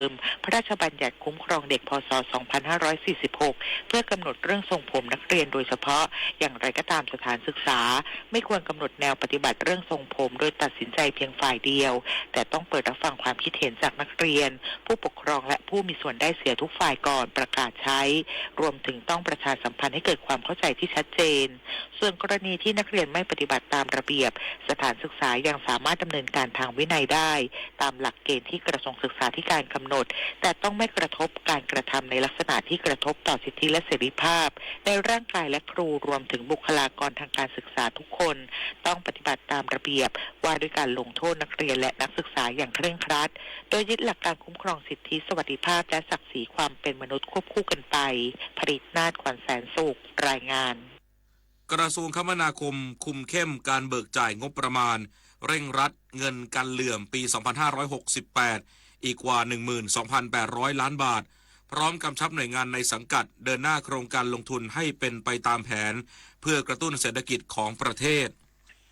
มพระราชบัญญัติคุ้มครองเด็ก พ.ศ. สองพันห้าร้อยสี่สิบหก เพื่อกำหนดเรื่องทรงผมนักเรียนโดยเฉพาะ อย่างไรก็ตามสถานศึกษาไม่ควรกำหนดแนวปฏิบัติเรื่องทรงผมโดยตัดสินใจเพียงฝ่ายเดียว แต่ต้องเปิดรับฟังความคิดเห็นจากนักเรียน ผู้ปกครองและผู้มีส่วนได้เสียทุกฝ่ายก่อนประกาศใช้ รวมถึงต้องประชาสัมพันธ์ให้เกิดความเข้าใจที่ชัดเจน ส่วนกรณีที่นักเรียนไม่ปฏิบัติตามระเบียบ สถานศึกษายังสามารถดำเนินการทางวินัยได้ ตามหลักเกณฑ์ที่กระทรวงศึกษาธิการกำหนด แต่ต้องไม่กระทบการกระทำในลักษณะที่กระทบต่อสิทธิและเสรีภาพในร่างกายและครูรวมถึงบุคลากรทางการศึกษาทุกคน ต้องปฏิบัติตามระเบียบว่าด้วยการลงโทษนักเรียนและนักศึกษาอย่างเคร่งครัด โดยยึดหลักการคุ้มครองสิทธิสวัสดิภาพและศักดิ์ศรีความเป็นมนุษย์ควบคู่กันไป ผลิตนาถ ขวัญแสนสุข รายงาน กระทรวงคมนาคมคุมเข้มการเบิกจ่ายงบประมาณเร่งรัดเงินกันเหลื่อมปี สองพันห้าร้อยหกสิบแปด อีกกว่า หนึ่งหมื่นสองพันแปดร้อย ล้านบาท พร้อมกำชับหน่วยงานในสังกัดเดินหน้าโครงการลงทุนให้เป็นไปตามแผน เพื่อกระตุ้นเศรษฐกิจของประเทศ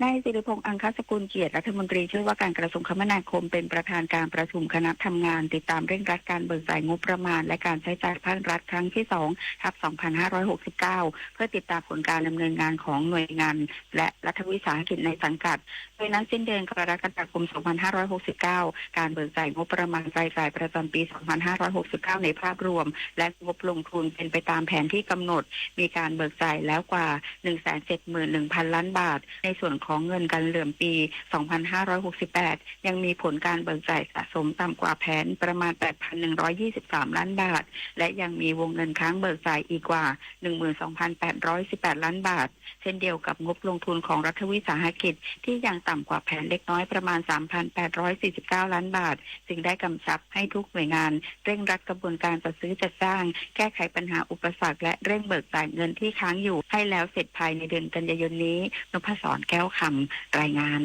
นายสิริพงษ์ อังคสกุลเกียรติ รัฐมนตรีช่วยว่าการกระทรวงคมนาคม เป็นประธานการประชุมคณะทำงานติดตามเร่งรัดการเบิกจ่ายงบประมาณและการใช้จ่ายภาครัฐครั้งที่ สองทับสองพันห้าร้อยหกสิบเก้า เพื่อติดตามผลการดำเนินงานของหน่วยงานและรัฐวิสาหกิจในสังกัด โดยนับสิ้นเดือนกรกฎาคม สองพันห้าร้อยหกสิบเก้า การเบิกจ่ายงบประมาณรายจ่ายประจำปี สองพันห้าร้อยหกสิบเก้า ในภาพรวม และงบลงทุนเป็นไปตามแผนที่กำหนด มีการเบิกจ่ายแล้วกว่า หนึ่งแสนเจ็ดหมื่นหนึ่งพัน ล้านบาท ในส่วนของเงินกันเหลื่อมปี สองพันห้าร้อยหกสิบแปด ยังมีผลการเบิกจ่ายสะสมต่ำกว่าแผนประมาณ แปดพันหนึ่งร้อยยี่สิบสาม ล้านบาท และยังมีวงเงินค้างเบิกจ่ายอีกกว่า หนึ่งหมื่นสองพันแปดร้อยสิบแปด ล้านบาท เช่นเดียวกับงบลงทุนของรัฐวิสาหกิจที่ยังต่ำกว่าแผนเล็กน้อยประมาณ สามพันแปดร้อยสี่สิบเก้า ล้านบาท จึงได้กำชับให้ทุกหน่วยงานเร่งรัดกระบวนการจัดซื้อจัดจ้าง แก้ไขปัญหาอุปสรรคและเร่งเบิกจ่ายเงินที่ค้างอยู่ให้แล้วเสร็จภายในเดือนกันยายนนี้ นพศร แก้วคำ รายงาน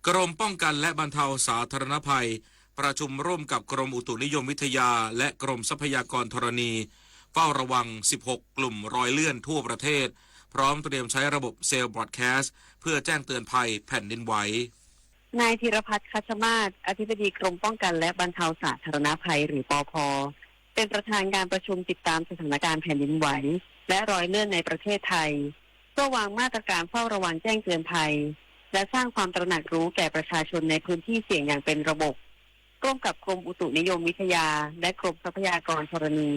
กรมป้องกันและบรรเทาสาธารณภัย ประชุมร่วมกับกรมอุตุนิยมวิทยา และกรมทรัพยากรธรณี เฝ้าระวัง สิบหก กลุ่มรอยเลื่อนทั่วประเทศ พร้อมเตรียมใช้ระบบเซลล์บรอดแคสต์เพื่อแจ้งเตือนภัยแผ่นดินไหว นายธีรพัฒน์ คัชมาศ อธิบดีกรมป้องกันและบรรเทาสาธารณภัย หรือ ปอพ เป็นประธานการประชุมติดตามสถานการณ์แผ่นดินไหว และรอยเลื่อนในประเทศไทย เพื่อวางมาตรการเฝ้าระวังแจ้งเตือนภัย และสร้างความตระหนักรู้แก่ประชาชนในพื้นที่เสี่ยงอย่างเป็นระบบ ร่วมกับกรมอุตุนิยมวิทยา และกรมทรัพยากรธรณี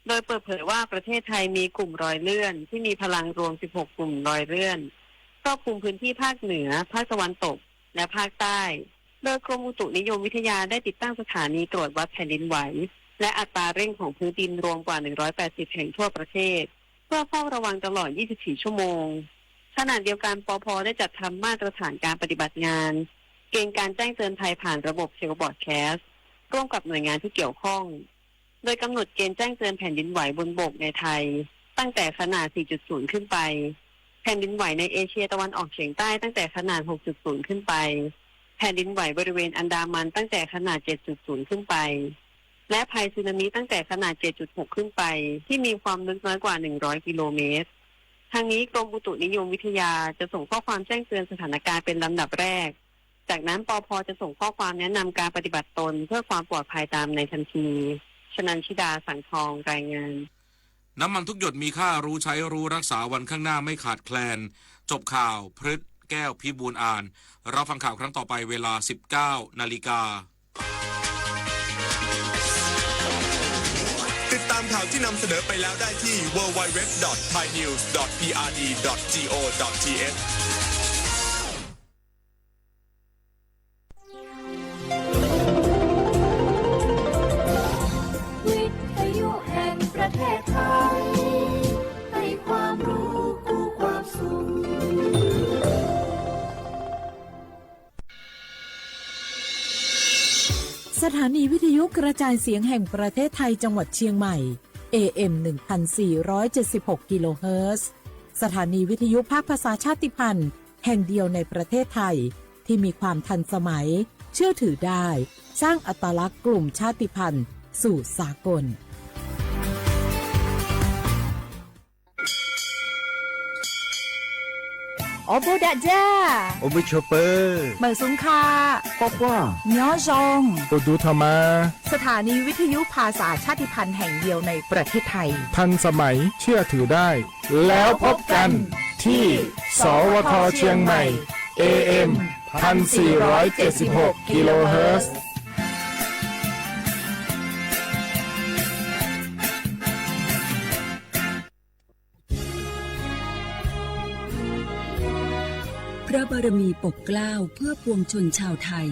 โดยเปิดเผยว่าประเทศไทยมีกลุ่มรอยเลื่อนที่มีพลังรวม สิบหก กลุ่มรอยเลื่อน ครอบคลุมพื้นที่ภาคเหนือ ภาคตะวันตก และภาคใต้ โดยกรมอุตุนิยมวิทยาได้ติดตั้งสถานีตรวจวัดแผ่นดินไหว และอัตราเร่งของพื้นดินรวมกว่า หนึ่งร้อยแปดสิบ แห่งทั่วประเทศ เพื่อเฝ้าระวังตลอด ยี่สิบสี่ ชั่วโมง ขณะเดียวกัน ปอพ ได้จัดทำมาตรฐานการปฏิบัติงาน เกณฑ์การแจ้งเตือนภัยผ่านระบบเซลล์บรอดแคสต์ ร่วมกับหน่วยงานที่เกี่ยวข้อง โดยกำหนดเกณฑ์แจ้งเตือนแผ่นดินไหวบนบกในไทย ตั้งแต่ขนาด สี่จุดศูนย์ ขึ้นไป แผ่นดินไหวในเอเชียตะวันออกเฉียงใต้ตั้งแต่ขนาด หกจุดศูนย์ ขึ้นไป แผ่นดินไหวบริเวณอันดามันตั้งแต่ขนาด เจ็ดจุดศูนย์ ขึ้นไป และภัยสึนามิตั้งแต่ขนาด เจ็ดจุดหก ขึ้นไป ที่มีความลึกน้อยกว่า หนึ่งร้อย กิโลเมตร ทั้งนี้กรมอุตุนิยมวิทยาจะส่งข้อความแจ้งเตือนสถานการณ์เป็นลำดับแรก จากนั้น ปอพ จะส่งข้อความแนะนำการปฏิบัติตนเพื่อความปลอดภัยตามในทันที ชนันชิดา สังทอง รายงาน น้ำมันทุกหยดมีค่า รู้ใช้รู้รักษา วันข้างหน้าไม่ขาดแคลน จบข่าว พฤษ แก้วพิบูลย์อ่าน รับฟังข่าวครั้งต่อไปเวลา สิบเก้า นาฬิกา ติดตามข่าวที่นำเสนอไปแล้วได้ที่ ดับเบิลยู ดับเบิลยู ดับเบิลยู ดอท ไทยนิวส์ ดอท พีอาร์ดี ดอท จี โอ ดอท ที เอช วิทยุแห่งประเทศไทย ให้ความรู้คู่ความสุข สถานีวิทยุกระจายเสียงแห่งประเทศไทยจังหวัดเชียงใหม่ เอ เอ็ม หนึ่งพันสี่ร้อยเจ็ดสิบหก กิโลเฮิรตซ์ สถานีวิทยุภาคภาษาชาติพันธุ์แห่งเดียวในประเทศไทย ที่มีความทันสมัย เชื่อถือได้ สร้างอัตลักษณ์กลุ่มชาติพันธุ์สู่สากล Ob pawg dam ja, ua mej tshua pawg, mawm xub kha, quaj quaj, nyob zoo, ua du tho mas. สถานีวิทยุภาษาชาติพันธุ์แห่งเดียวในประเทศไทย ทันสมัย เชื่อถือได้ แล้วพบกันที่ สวท เชียงใหม่ เอเอ็ม พันสี่ร้อยเจ็ดสิบหก กิโลเฮิรตซ์ พระบารมีปกเกล้าเพื่อปวงชนชาวไทย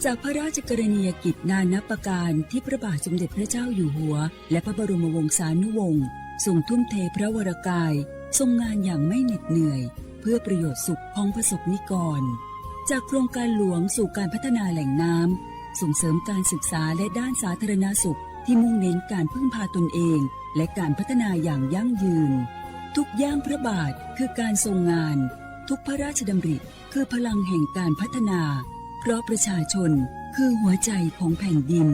จากพระราชกรณียกิจนานับประการที่พระบาทสมเด็จพระเจ้าอยู่หัว และพระบรมวงศานุวงศ์ ทรงทุ่มเทพระวรกาย ทรงงานอย่างไม่เหน็ดเหนื่อย เพื่อประโยชน์สุขของประสบนิกร จากโครงการหลวงสู่การพัฒนาแหล่งน้ำ ส่งเสริมการศึกษาและด้านสาธารณสุขที่มุ่งเน้นการพึ่งพาตนเอง และการพัฒนาอย่างยั่งยืน ทุกย่างพระบาทคือการทรงงาน ทุกพระราชดำริคือพลังแห่งการพัฒนา เพราะประชาชนคือหัวใจของแผ่นดิน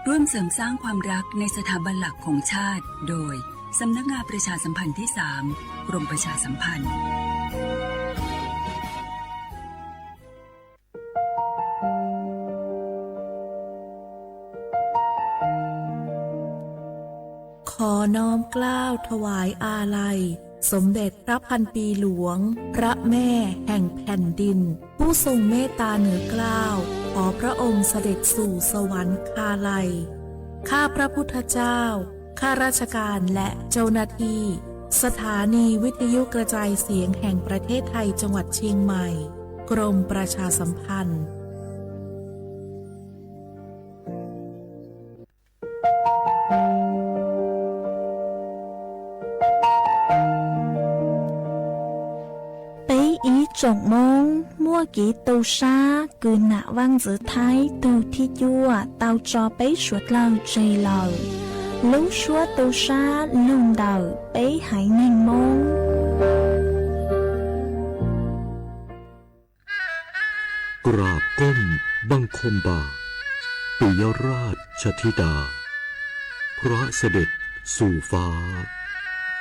ร่วมเสริมสร้างความรักในสถาบันหลักของชาติ โดย สำนักงานประชาสัมพันธ์ที่สาม กรมประชาสัมพันธ์ ขอน้อมเกล้าถวายอาลัย สมเด็จพระพันปีหลวง พระแม่แห่งแผ่นดิน ผู้ทรงเมตตาเหนือเกล้า ขอพระองค์เสด็จสู่สวรรคาลัย ข้าพระพุทธเจ้า ข้าราชการและเจ้าหน้าที่ สถานีวิทยุกระจายเสียงแห่งประเทศไทยจังหวัดเชียงใหม่ กรมประชาสัมพันธ์ Peb ib tsoom Hmoob muaj kev tu sab kws nam Vaaj Ntxwv Thaib tug thib cuaj tau tso peb suav dlawg tseg lawm. Lub suab tu sab lug ntawm peb haiv neeg Moob. กราบก้มบังคมบาท ปิยราชธิดา พระเสด็จสู่ฟ้า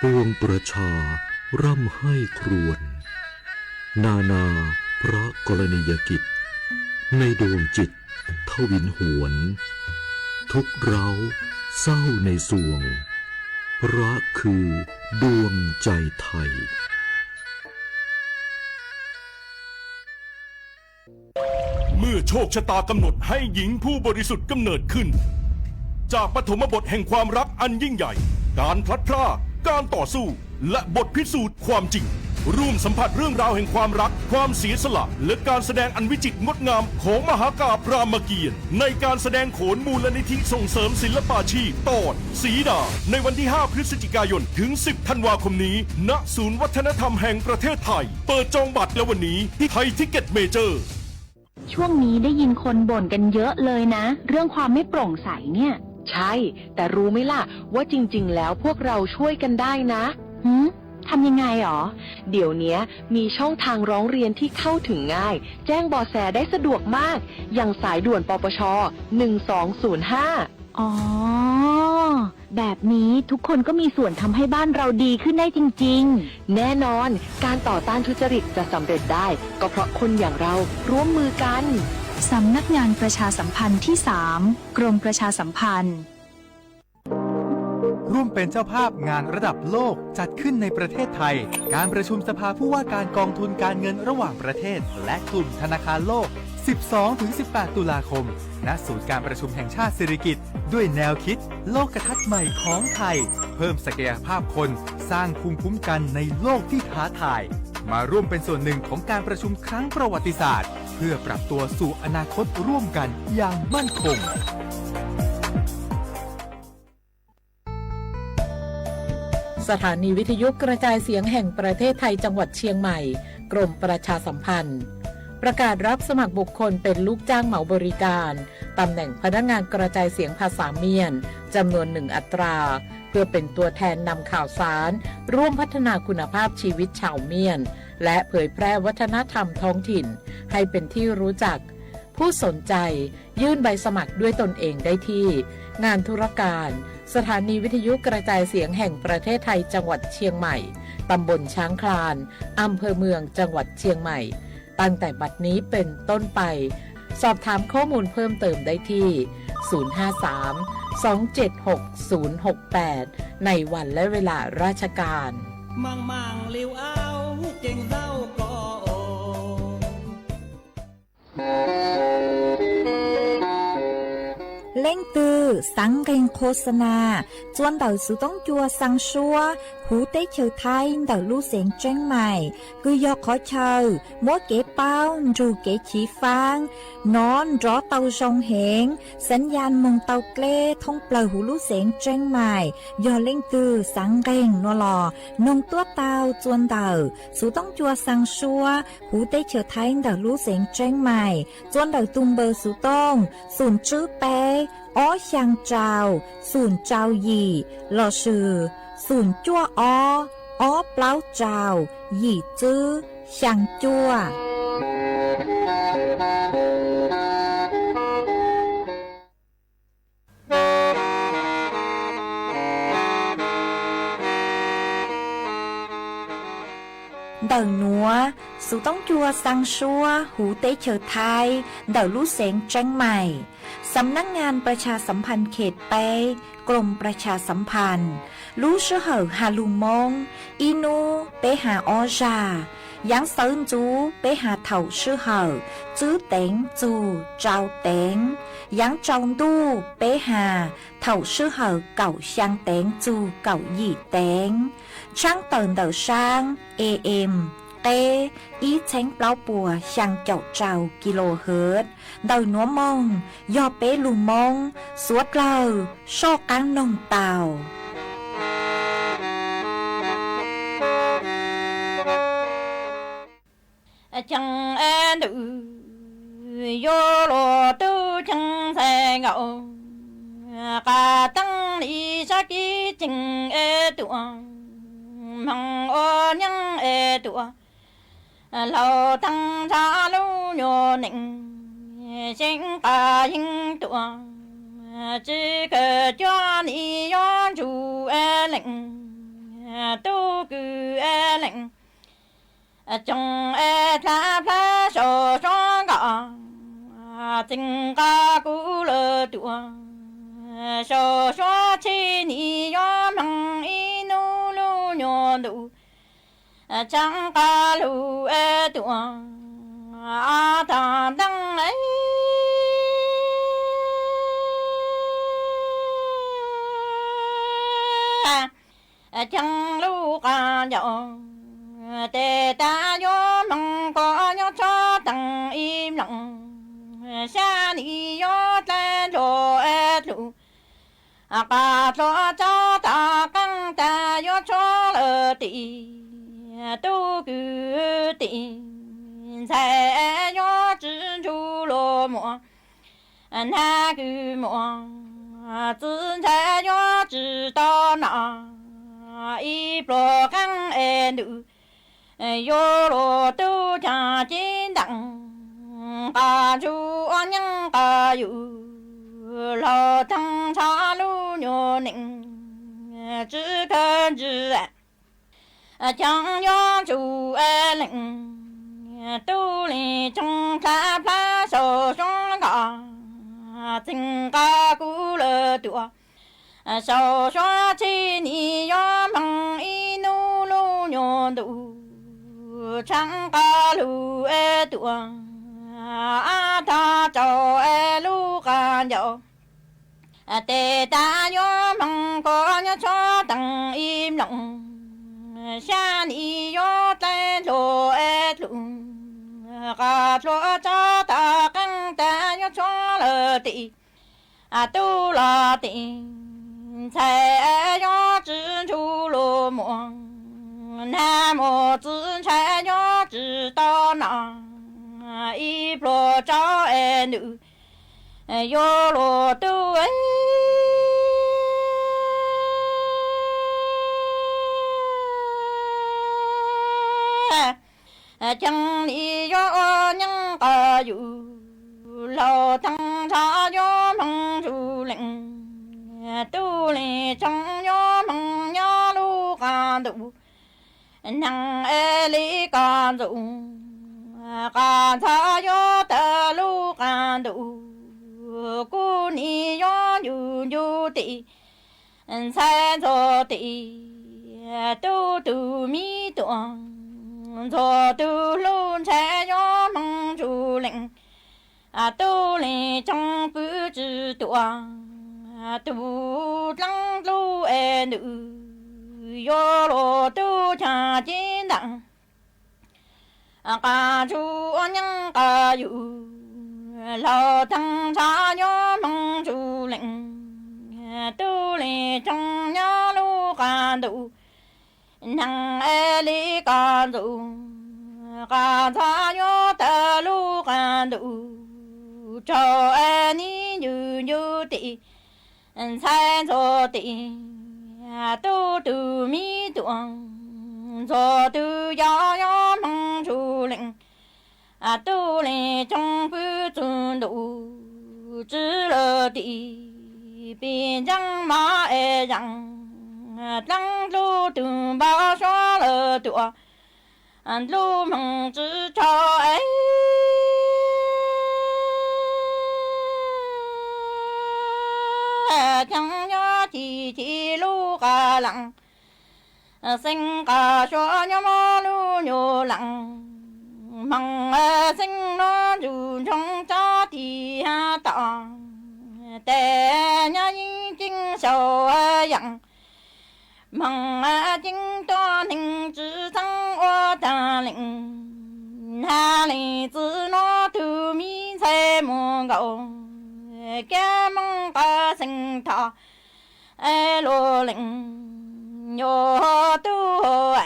ปวงประชาร่ำไห้ครวญ นานาพระกรณียกิจ ในดวงจิตทวินหวน ทุกข์ร้าวเศร้าในสวง พระคือดวงใจไทย เมื่อโชคชะตากำหนดให้หญิงผู้บริสุทธิ์กำเนิดขึ้น จากปฐมบทแห่งความรักอันยิ่งใหญ่ การพลัดพราก การต่อสู้ และบทพิสูจน์ความจริง ร่วมสัมผัสเรื่องราวแห่งความรัก ความเสียสละ และการแสดงอันวิจิตรงดงามของมหากาพย์รามเกียรติ์ ในการแสดงโขนมูลนิธิส่งเสริมศิลปาชีพ ตอน สีดา ในวันที่ ห้า พฤศจิกายน ถึง สิบ ธันวาคมนี้ ณ ศูนย์วัฒนธรรมแห่งประเทศไทย เปิดจองบัตรแล้ววันนี้ที่ไทยทิกเก็ตเมเจอร์ ช่วงนี้ได้ยินคนบ่นกันเยอะเลยนะ เรื่องความไม่โปร่งใสเนี่ย ใช่ แต่รู้ไหมล่ะ ว่าจริงๆ แล้วพวกเราช่วยกันได้นะ หืม ทำยังไงหรอ เดี๋ยวเนี้ยมีช่องทางร้องเรียนที่เข้าถึงง่าย แจ้งเบาะแสได้สะดวกมาก อย่างสายด่วน ปปช หนึ่งสองศูนย์ห้า อ๋อ แบบนี้ทุกคนก็มีส่วนทำให้บ้านเราดีขึ้นได้จริงๆ แน่นอน การต่อต้านทุจริตจะสำเร็จได้ ก็เพราะคนอย่างเราร่วมมือกัน สำนักงานประชาสัมพันธ์ที่สาม กรมประชาสัมพันธ์ ร่วมเป็นเจ้าภาพงานระดับโลกจัดขึ้นในประเทศไทย การประชุมสภาผู้ว่าการกองทุนการเงินระหว่างประเทศ และกลุ่มธนาคารโลก สิบสองถึงสิบแปด ตุลาคม ณ ศูนย์การประชุมแห่งชาติสิริกิติ์ ด้วยแนวคิดโลกทัศน์ใหม่ของไทย เพิ่มศักยภาพคน สร้างภูมิคุ้มกันในโลกที่ท้าทาย มาร่วมเป็นส่วนหนึ่งของการประชุมครั้งประวัติศาสตร์ เพื่อปรับตัวสู่อนาคตร่วมกันอย่างมั่นคง สถานีวิทยุกระจายเสียงแห่งประเทศไทยจังหวัดเชียงใหม่ กรมประชาสัมพันธ์ ประกาศรับสมัครบุคคลเป็นลูกจ้างเหมาบริการ ตำแหน่งพนักงานกระจายเสียงภาษาเมียน จำนวนหนึ่งอัตรา เพื่อเป็นตัวแทนนำข่าวสาร ร่วมพัฒนาคุณภาพชีวิตชาวเมียน และเผยแพร่วัฒนธรรมท้องถิ่น ให้เป็นที่รู้จัก ผู้สนใจยื่นใบสมัครด้วยตนเองได้ที่งานธุรการสถานีวิทยุกระจายเสียงแห่งประเทศไทยจังหวัดเชียงใหม่ ตำบลช้างคลาน อำเภอเมือง จังหวัดเชียงใหม่ ตั้งแต่บัดนี้เป็นต้นไป สอบถามข้อมูลเพิ่มเติมได้ที่ ศูนย์ ห้า สาม สอง เจ็ด หก ศูนย์ หก แปด ในวันและเวลาราชการ Leej twg xaav nqeeg khos xa nas txuas ntawm xuv toob cua xaa suab huv teb chaws Thaib ntawm lub xeev Tseeb Maim, kws yog qhov chaw muab kev paub nrug kev chiv faab nov nrov tau zoo heev, xeev yas moog tau dleb thoob plawg huv lub xeev Tseeb Maim. Yog leej twg xaav nqeeg no los noog tuab taug txuas ntawm xuv toob cua xaa suab huv teb chaws Thaib ntawm lub xeev Tseeb Maim, txuas ntawm tug npawb xuv tooj xoom tswb peb ob xyaa rau xoom rau yim lossis xoom cuaj ob ob plaub rau yim tswb xyaa cuaj. Ntawm nuav, xuv toob cua xaa suab huv teb chaws Thaib ntawm lub xeev Tseeb Maim, สำนักงานประชาสัมพันธ์เขตแปด กรมประชาสัมพันธ์, lub sij hawm has lug Moob, ib hnub peb has ob zag, yaav sawv ntxuv peb has thaum sij hawm tswb teev txug rau teev, yaav tsaus ntuj peb has thaum sij hawm kaum xyaa teev txug kaum yim teev. Tshaab tawm ntawm saab A M qeb ib txheeb plaub puas xyaa caum rau kilohertz. Ntawm nuav moog yog peb lug Moob, suav dlawg soj qaab noog tau. Ceeb ntawm yuav luag tub ceeb ntxhais nkaus, qas teeb li sab kib ceeb tuaj, hmoov ua nyeeb tuaj, laug teeb ntshav lub nyuag neej, seev qas yeeb tuaj, tsi kawg cuab nim yuav ntsuj leej, tub kws leej, coom dlaab plab sau suab nkaus, txeev qas kuv lawm tuaj, sau suab tsi nim yuav hmoov ib nub lub nyuag ntuj, tseev qas lug tuaj, ob tog nteeb ceeb lub qas ncauj, tes tas yuav hmoov koj nyob tshob teem ib mloog, sab nim yuav dlawb dlua dlug, qas dlua tsob tag qeej tas yuav tshuab lawm tim, tub kws tim, ntxhais yuav tsi ntsuj lug muaj, nag kws muaj, txiv ntxhais yuav tsi tau nom, ib pluag qeej es ntws, yuav luag tub caag cib nteem, qas ntsuj ua nyeeb qas yug, laug teeb ntshav lub nyuag neej, tsi kawg ntsi, ceeb yuav ntsuj leej, tub li coom dlaab plab sau suab nkaus, txeev qas kuv lawm tuaj, sau suab tsi nim yuav hmoov ib nub lub nyuag ntuj, tseev qas lug tuaj, ab tog tsaus lub qas ncauj, tes tas yuav hmoov koj nyob tshob teem ib mloog, sab nim yuav dlawb dlua dlug, qas dlua tsob tag qeej tas yuav tshuab lawm tim, tub los tim, ntxhais yuav tsi ntsuj lug muaj, nag muaj txiv ntxhais yuav tsi tau nom, ib pluag tsob es ntws, yuav luag tub ceeb li yuav ua nyeeb qas yug, Laug Theej Ntsha yuav hmoov tsuj leej, Tub Lis Tshooj yuav hmoov nyob lub qab ntuj. Neeg es li koj ntxoov, qab ntxhov yuav tawg lub qab ntuj. Kuv nim yuav ncu ncu tim ntxhais ntxuag tim, tub tug me tuam ntxuag tug hlub ntshai yuav hmoov tsuj leej. Tub Lis Tshooj pw tsis tuam, tus dlaab dlub es ntws yuav luag tub chaw cev ntaam. Qab tsuj ua nyeeb qab yug, Laug Theej Ntsha yuav hmoov tsuj leej, Tub Lis Tshooj nyob lub qab ntuj. Neeg es li koj ntxoov, qab ntxhov yuav tawg lub qab ntuj. Tsaug es nim ncu ncu tim ntxhais ntxuag tim, tub tug me tuam ntxuag tug yog yuav hmoov tsuj leej. Tub Lis Tshooj pw txug ntuj tsi lawm tim, pim ntseeb mov es zaam, dlaab dlub tug npau suav lawm tuam, dlub hmoov tsi tso es ceeb nyob ci ci lub qab laaj. Xeeb qab suav nyob mog lub nyuj laaj, hmoov xeeb nuav ntsuj ntsoov tsob tim hab tom, tes nyob yeej ceeb sau yaam, hmoov ceeb tuab neeg tsi txheeb ua taag leej. Hab leej txiv nuav tug me ntxhais muaj nkaus, kev moog qab xeeb thov es luag leej yuav tub.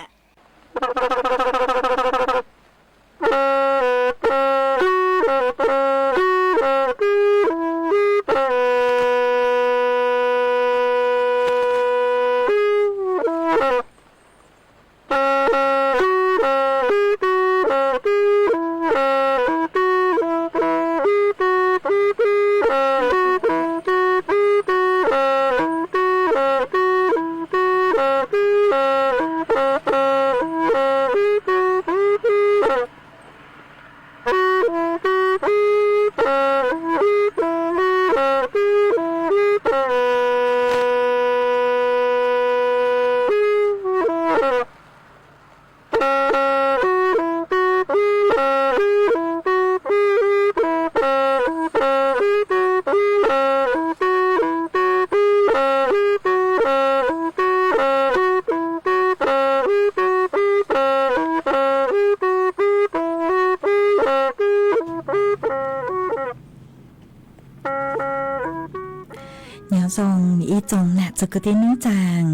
Nyob zoo ib tsoom nam txwg kwv tij neej tsaa,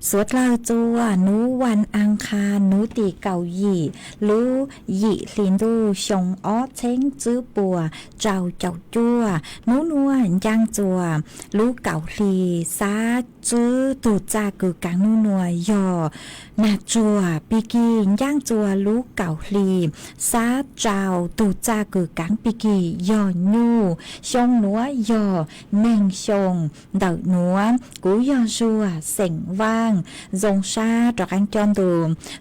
suav dlawg txua nub vas aas qha nub tim kaum yim lub yim hli ntuj xyoo ob txheeb tswb puas rau caum cuaj. Nub nuav ncaaj txuas lub kaum hli xab tswb tug txaj kws kaav nub nuav yog nag tsuag pig kig, ncaaj txuas lub kaum hli xab rau tug txaj kws kaav pig kig yog nyuj. Xyoo nuav yog neeg xyoo ntawm nuav. Kuv yog Zuag xeem Vaaj, zoo sab rov qaab coj ntu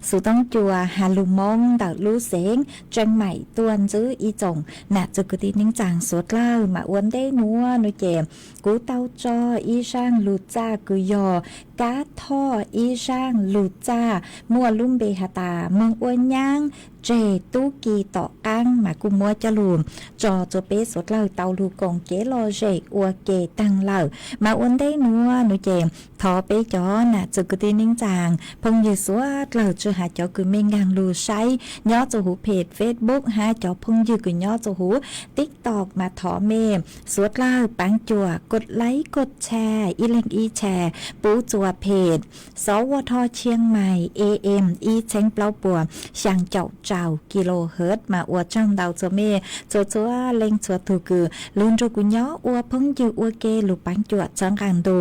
xuv toob cua has lug Moob ntawm lub xeev Tseem Maim tuaj ntsib ib tsoom nam txwg kwv tij neej tsaa suav dlawg. Mas ua ntej nuav nuav ces kuv tau tso ib zaaj lug txaj kws yog Kab Thoj ib zaaj lug txaj muaj lub npe has tas Moog Ua Nyaab tseg tub ki tom qaab, mas kuj muab coj lug tso tsua peb suav dlawg tau lug koom kev lom zem ua ke taag lawm. Mas ua ntej nuav nuav ces thov peb cov nam txwg kwv tij neej tsaa phooj ywg suav dlawg tsi has cov kws mej nkaag lug saib nyob tsua huv phem Facebook hab cov phooj ywg kws nyob tsua huv TikTok mas thov mej suav dlawg paav cuam kod laib kod tshare ib leeg ib tshare pub tsua phem Xov Ua Dho Tshiab Mais A M ib txheeb plaub puas xyaa caum rau kilohertz mas ua tsaug ntau txhua mej txhua txhua leej txhua tug kws lug nrug kuv nyob ua phooj ywg ua ke lug paab cuam txhawb nqaa ntu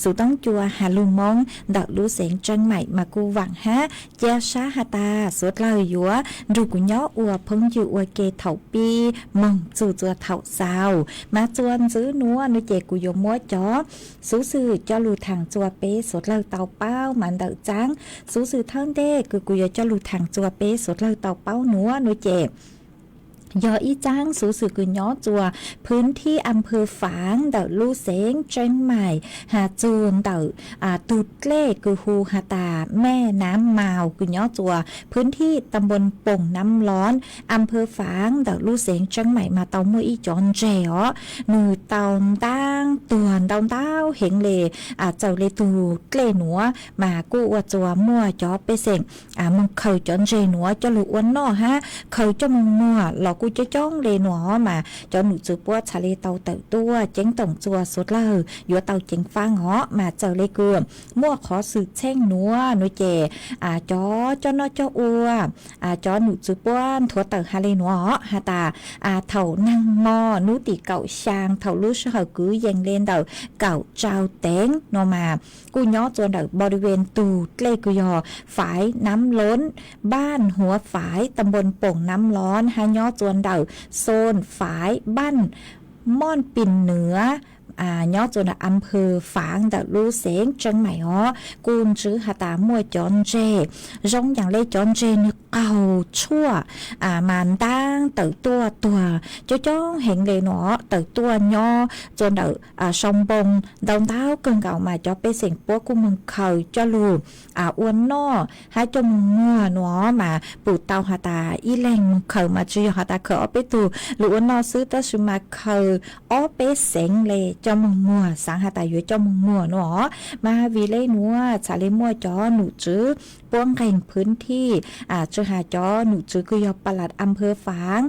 xuv toob cua has lug Moob ntawm lub xeev Tseeb Maim mas kuj vaam hab cia sab has tas suav dlawg yuav nrug kuv nyob ua phooj ywg ua ke thaum pib moog txug txua thaum xaus. Mas txua ntxiv nuav nuav ces kuv yuav muab cov xuv xwm coj lug thaam txua peb suav dlawg tau paub mas ntawm txaab xuv xwm thawj ntej kws kuv yuav coj lug thaam txua peb suav dlawg tau paub nuav nuav ces yog ib txaab xuv xwm kws nyob txua phwv thij am phw faav ntawm lub xeev Tseeb Maim has txug ntawm tug dlej kws hu has tas Mej Naab Maus kws nyob txua phwv thij tam npoo Poos Naab Loob am phw faav ntawm lub xeev Tseeb Maim mas tau muaj ib cov ntseg os, nwg tau ntaab tuag ntau ntau heev le. Txawm le tug dlej nuav mas kuj ua txua muaj cov pej xeem moog khaws cov ntseg nuav coj lug ua noj hab khaws coj moog muag los kuj coob coob le nuav os mas cov num tswv puab txhad le tau tawm tuaj ceeb toom txua suav dlawg yuav tau ceev faab os mas txawm le kws muaj qhov xwm txheej nuav nuav ces cov coj noj coj ua cov num tswv puab nthuav tawm has le nuav os has tas thaum naag mo nub tim kaum xyaa thaum lub sij hawm kwv yees le ntawm kaum rau teev nuav mas kuj nyob txua ntawm npau di ven tug dlej kws yog Faiv Naab Loob, npaaj Huav Faiv, tam npoo Poos Naab Loob hab nyob txua ntawm xoon Faiv, npaaj Mooj Pin Nuav, nyob txua ntawm am phw faav ntawm lub xeev Tseeb Maim os kuj ntswv has tas muaj cov ntseg zoo yaam le cov ntseg nwg qaug tshuaj mas ntaab tawm tuaj tuag coob coob heev le nuav os. Tawm tuaj nyob txua ntawm sau npoo ntau ntau kawg nkaus mas cov pej xeem puab kuj moog khaws coj lug ua noj hab coj moog muag nuav os mas pum tau has tas ib leeg moog khaws mas tsi yog has tas khaws ob peb tug lug ua noj xwb tab sis mas khaws ob peb xeev le coj moog muag, xaav has tas yuav coj moog muag nuav os mas vim le nuav txhad le muaj cov num tswv puab nqeeg phwv thij tsi has cov num tswv kws yog pa las am phw faav,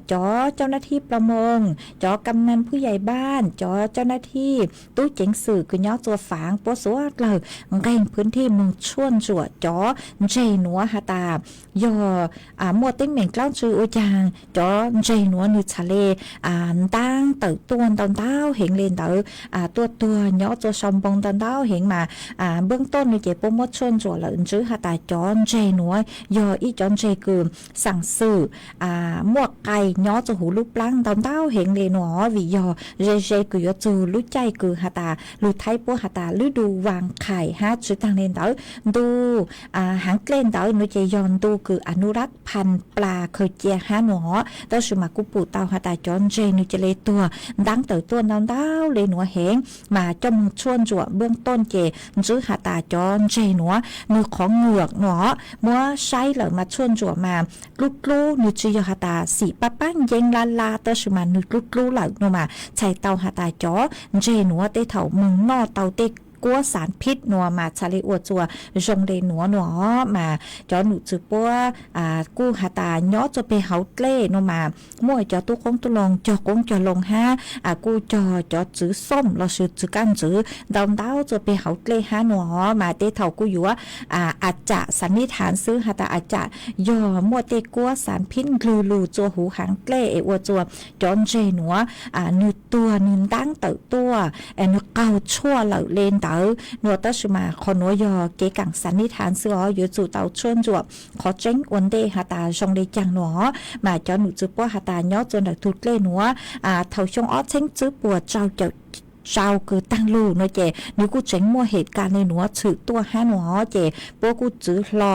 cov cau nav thij plo moos, cov kam nam phuj yais npaaj, cov cau nav thij tub ceev xwm kws nyob txua faav puab suav dlawg nqeeg phwv thij moog tshuaj ntsuam cov ntseg nuav has tas yog muaj teeb meem dlaab tsi ua caag cov ntseg nuav nwg txhad le ntaab tawm tuaj ntau ntau heev le ntawd tuaj tuag nyob txua sau npoo ntau ntau heev mas npawb tooj nuav ces puab muab tshuaj ntsuam lawm ntswv has tas cov ntseg nuav yog ib cov ntseg kws xaam xwm muaj qai nyob txua huv lub plaab ntau ntau heev le nuav os vim yog ze ze kws yuav txug lub caij kws has tas lug thaib puab has tas lub du vaas qhais hab tsi taag le ntawd ntu haav dlej ntawd nuav ces yog ntu kws a nub lab phan plas khaws cia hab nuav os tab sis mas kuj pum tau has tas cov ntseg nwg ca le tuag ntaab tawm tuaj ntau ntau le nuav heev mas coj moog tshuaj ntsuam npawb tooj ces ntswv has tas cov ntseg nuav nwg qhov ngwm nuav os muab saib lawm mas tshuaj ntsuam mas dlub dlub nwg tsi yog has tas xim pab pab nceeb lab lab tab sis mas nwg dlub dlub lawm nuav mas txhais tau has tas cov ntseg nuav tej thaum moog noj tau tej kuab xaav phij nuav mas txhad le ua txua zoo le nuav nuav os mas cov num tswv puab kuj has tas nyob txua peg hauv dlej nuav mas muaj cov tub qoob tub loo cog qoob cog loo hab kuj cog cov txwv xoom lossis txwv kaj ntxwv ntau ntau txua peg hauv dlej hab nuav os mas tej thaum kuj yuav a cam xav nib thaav xwb has tas a cam yog muaj tej kuab xaav phij nklwg lug txua huv haav dlej es ua txua cov ntseg nuav nwg tuag nwg ntaab tawm tuaj nwg qaug tshuaj lawm le ntawd nuav tab sis mas qhov nuav yog kev kaam xav nib thaav xwb os yuav tsum tau tshuaj ntsuam qhov tseeb ua ntej has tas zoo le caag nuav os mas cov num tswv puab has tas nyob txua ntawm tug dlej nuav thaum xyoo ob txheeb tswb puas rau caum rau kws taag lug nuav ces nwg kuj tseev muaj hem kas le nuav tshwm tuaj hab nuav os ces puab kuj txwv hlo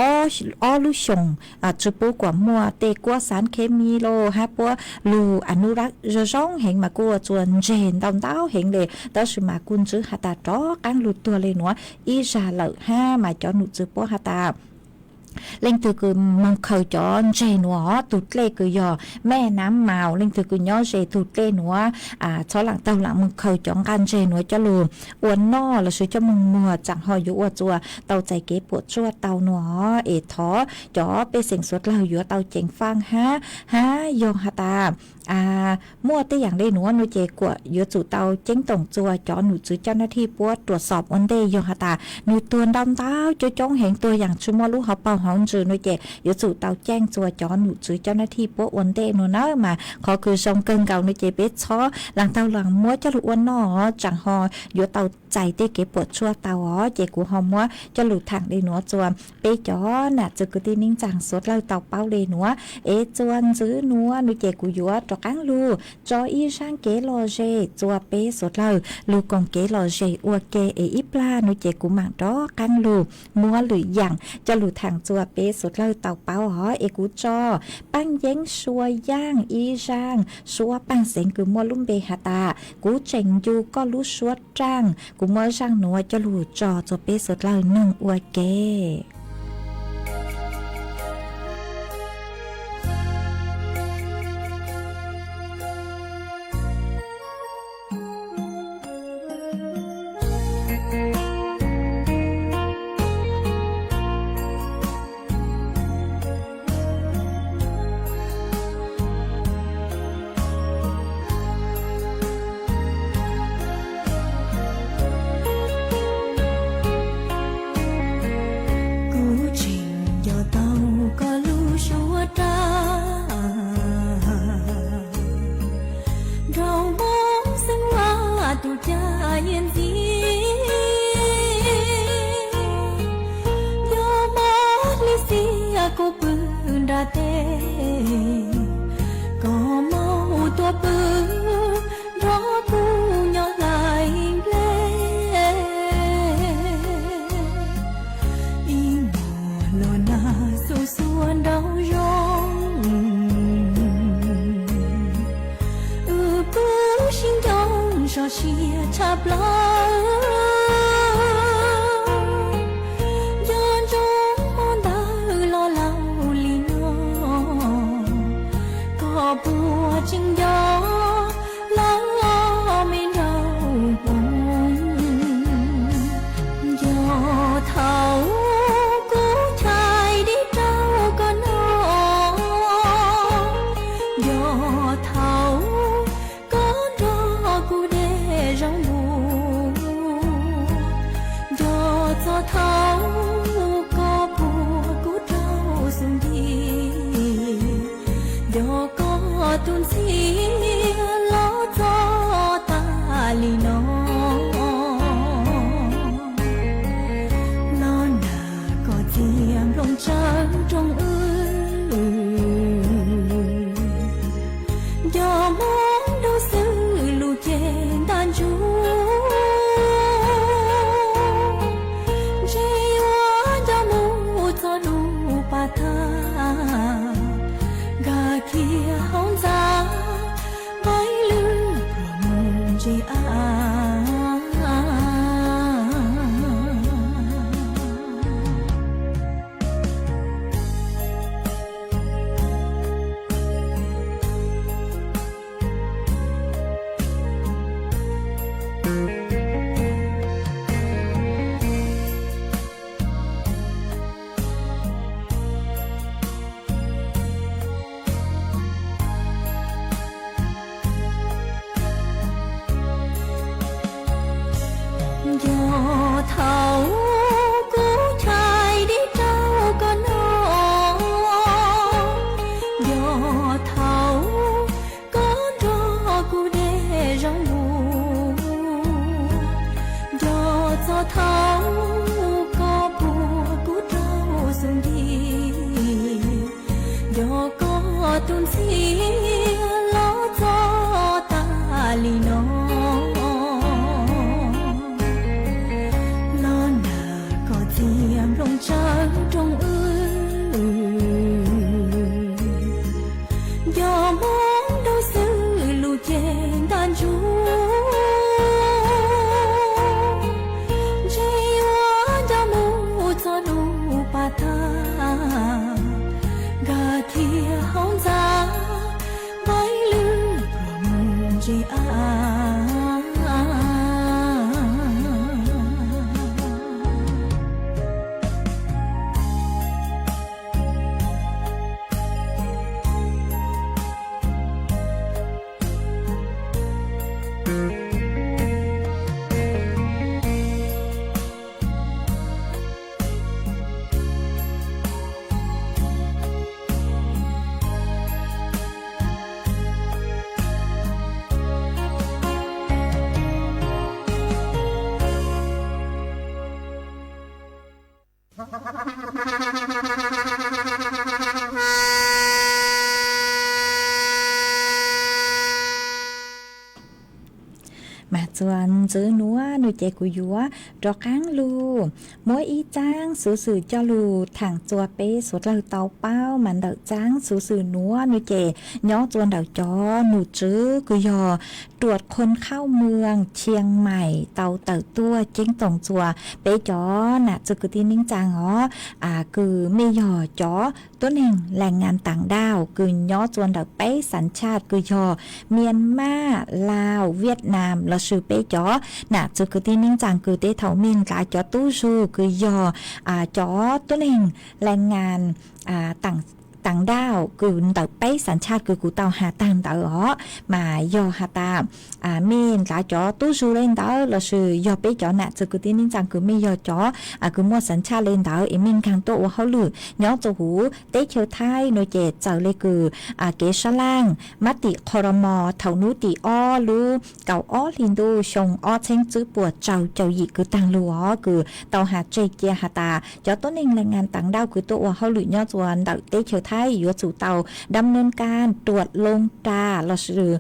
ob lub xyoos tsi pub kuas muaj tej kuab xaav khes mis los hab puab lug a nub lab zoo zoo heev mas kuj ua txua ntseg ntau ntau heev le tab sis mas kuj ntswv has tas rov qaab lug tuag le nuav ib zag lawm hab mas cov num tswv puab has tas leej twg kws moog khaws cov ntseg nuav tug dlej kws yog Mej Naab Maus leej twg kws nyob ze tug dlej nuav txhob laam taug laam moog khaws cov nqaj ntseg nuav coj lug ua noj lossis coj moog muag tsaam ho yuav ua txua tau txais kev puam tsuaj tau nuav es thov cov pej xeem suav dlawg yuav tau ceev faaj hab hab yog has tas muaj tej yaam le nuav nuav ces kuas yuav tsum tau ceeb toom txua cov num tswv caj nab thij puab ruam xoom ua ntej yog has tas nwg tuag ntau ntau coob coob heev tuag yaam tsi muaj lub hauv paug hauv ntsws no ces yuav tsum tau caij txuas cov nom tswv cov nab thij puab ua ntej no na mas qhov kws zoo kawg nkaus no ces peb txhob laas taug laas muab coj lug ua noj, tsaam ho yuav tau txais tej kev puam tsuaj tau os. Ces kuv ho muab coj lug thaam le nuav txuas peb cov nam txiv kwv tij neej tsaa suav dlawg tau paub le nuav. Es txuas ntxiv nuav no ces kuv yuav rov qaab lug tso ib zaaj kev lom zem txuas peb suav dlawg lug koom kev lom zem ua ke es ib plag no ces kuv maam rov qaab lug muab lwm yaam coj lug thaam txuas peb suav dlawg tau paub os. Es kuv tso paaj yeeb suab yaaj ib zaaj suab paaj xeev kws muaj lub npe has tas kuv tseem ncu koj lub suab raaj. Kuv muab zaaj nuav coj lug tso txuas peb suav dlawg noog ua ke. Kuv tseem nco tau koj lub suab raaj, nrog Moob Xeeb Vaj tus cav nyiaj ntxiv. Yog mob li xiab kuv pw nram teb, koj mob tuaj pw nrog kuv nyob hlais nplej. Ib hmos los nag xuv xuav nraug zoo, wb pw sib ncoo sov sia tshaj plaws. Nco ntsoov hmo ntawd los laus li no, koj puas tseem nco lawv me nraug Hmoob? Nco thaum kuv chais dib rau koj noj, nco thaum koj nrog kuv de zaub npua, nco txog thaum koj puag kuv rau xub ntiag, nco koj tus ntxhiab los txog tas li no. Los nag koj txiag nplooj tsawv rooj wb, nco Moob Nraug Xwb lub cev ntaj ntsug, ntshe yuav nco mus txog lub pas tag, nkag kiag hauv ntxa, npaib lwj pluag mus ntsia av. Nco thaum kuv chais dib rau koj noj, nco thaum koj nrog kuv de zaub npua, nco txog thaum koj puag kuv rau xub ntiag, nco koj tus ntxhiab los txog tas li no. Los nag koj txiag nplooj tsawv rooj wb, nco Moob Nraug Xwb lub cev ntaj ntsug, ntshe yuav nco mus txog lub pas tag, nkag kiag hauv ntxa, Mas txuas ntxiv nuav nua ces kuv yuav rov qaab lug muab ib txaab xuv xwm coj lug thaam txug peb suav dlawg tau paub. Mas ntawm txaab xuv xwm nuav nua ces nyob txuas ntawm cov num tswv kws yog ตรวจคนเข้าเมืองเชียงใหม่ tau tawm tuaj ceeb toom txuas peb cov nam txwv kwv tij neej tsaa os, kws mej yog cov tuab neeg แรงงานต่างด้าว kws nyob txuas ntawm peb สัญชาติ kws yog Myanmar, Laos, Vietnam lossis peb cov nam txwv kwv tij neej tsaa kws tej thaum mej ntlav cov tub zug kws yog cov tuab neeg แรงงานต่างด้าว kws ntawm peb สัญชาติ kws kuv tau has taag ntawd os. Mas yog has tas mej ntlav cov tub zug le ntawd lossis yog peb cov nam txwv kwv tij neej tsaa kws mej yog cov kws muaj สัญชาติ le ntawd es mej nkaag tuaj ua hauj lwm nyob txug huv teb chaws Thaib nua ces txawm le kws kev sab laaj mab tim ครม. thaum nub tim ob lub kaum ob hli ntuj xyoo ob txheeb tswb puas rau caum yim kws taag lug os, kws tau has tseg cia has tas cov tuab neeg แรงงานต่างด้าว kws tuaj ua hauj lwm nyob txuas ntawm teb chaws Thaib yuav tsum tau ดำเนินการตรวจลงตรา lossis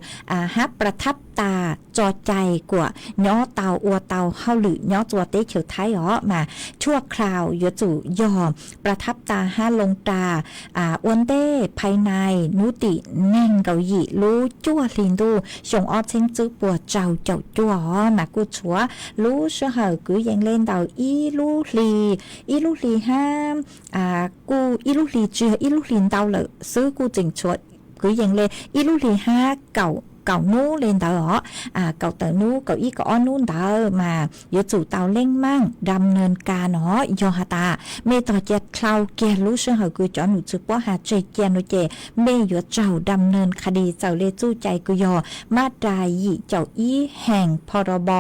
hab ประทับตรา tso cai kuas nyob tau ua tau hauj lwm nyob txuas teb chaws Thaib os. Mas ชั่วคราว yuav tsum yog ประทับตรา hab ลงตรา ua ntej ภายใน nub tim neeg nkaum yim lub cuaj hli ntuj xyoo ob txheeb tswb puas rau caum cuaj os. Mas kuj tshuav lub sij hawm kwv yees le ntawm ib lub hli, ib lub hli hab, kuj ib lub hli tsis yog ib lub hli ntau lawm xwb, kuj tseem tshuav kwv yees le ib lub hli hab kaum nub le ntawd os. Kaum tawm nub, kaum ib kaum ob nub ntawd mas yuav tsum tau เร่งรัดดำเนินการ no. Yog has tas mej tog cia dlhau kiag lub sij hawm kws cov num tswv puab has tseg cia nua ces mej yuav raug ดำเนินคดี txawm le txuj cai kws yog มาตรา yim caum ib แห่งพรบ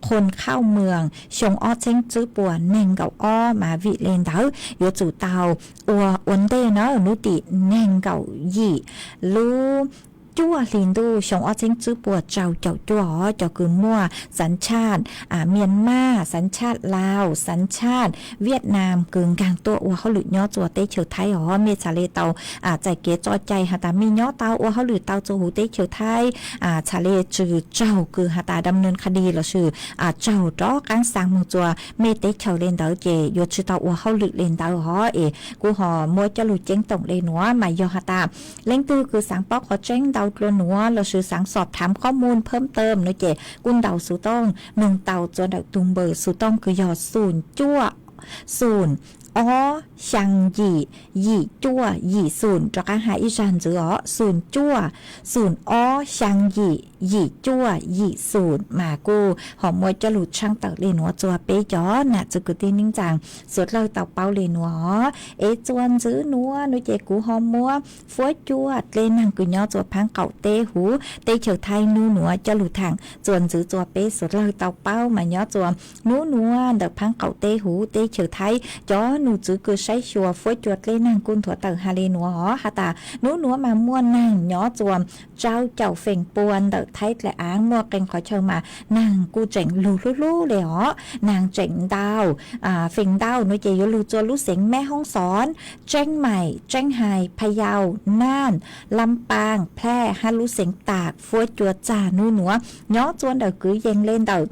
คนเข้าเมือง xyoo ob txheeb tswb puas neeg nkaum ob. Mas vim le ntawd yuav tsum tau ua ua ntej na, nub tim neeg nkaum yim lub cuaj hli ntuj xyoo ob txheeb tswb puas rau caum cuaj os, cov kws muaj สัญชาติ Myanmar, สัญชาติ Laos, สัญชาติ Vietnam kws nkaag tuaj ua hauj lwm nyob txuas teb chaws Thaib os, mej txhad le tau txais kev tso cai has tas mej nyob tau ua hauj lwm tau txug huv teb chaws Thaib, txhad le tsi raug kws has tas ดำเนินคดี lossis raug rov qaab xa moog txuas mej teb chaws le ntawd ces yuav tsi tau ua hauj lwm le ntawd os. Es kuj ho muab coj lug ceeb toom le nuav, mas yog has tas leej twg kws xaav paub qhov tseeb ntau dlua nuav lossis xaav สอบถามข้อมูลเพิ่มเติม no ces kuj ntaus xuv tooj, noog tau txuas ntawm tug npawb xuv tooj kws yog xoom cuaj, xoom ob xyaa yim, yim cuaj yim xoom. Rov qaab has ib zag ntxiv os, xoom cuaj, xoom ob xyaa yim, yim cuaj yim xoom. Mas kuj ho muab coj lug tshaaj tawm le nuav txuas peb cov nam txwv kwv tij neej tsaa suav dlawg tau paub le nuav os. Es txuas ntxiv nuav nua ces kuv ho muab fuab cuaj dlej naag kws nyob txuas phaab qaum teb huv teb chaws Thaib nub nuav coj lug thaam txuas ntxiv txuas peb suav dlawg tau paub. Mas nyob txuas nub nuav ntawm phaab qaum teb huv teb chaws Thaib, cov num tswv kws saib xyuas fuab cuaj dlej naag kuj nthuav tawm has le nuav os, has tas nub nuav mas muaj naag nyob txuas rau caum feem pua ntawm Thaib dlaim aav, muaj qee qhov chaw mas naag kuj tseem lug hlub hlub le os, naag tseem ntau, feem ntau nua ces yuav lug txuas lub xeev Meb Hoob Xoob, Tseeb Maim, Tseeb Hais, Pha Yau, Naaj, Lam Paaj, Phlaj hab lub xeev Tam. Fuab cuaj txag nub nuav nyob txuas ntawm kwv yees le ntawm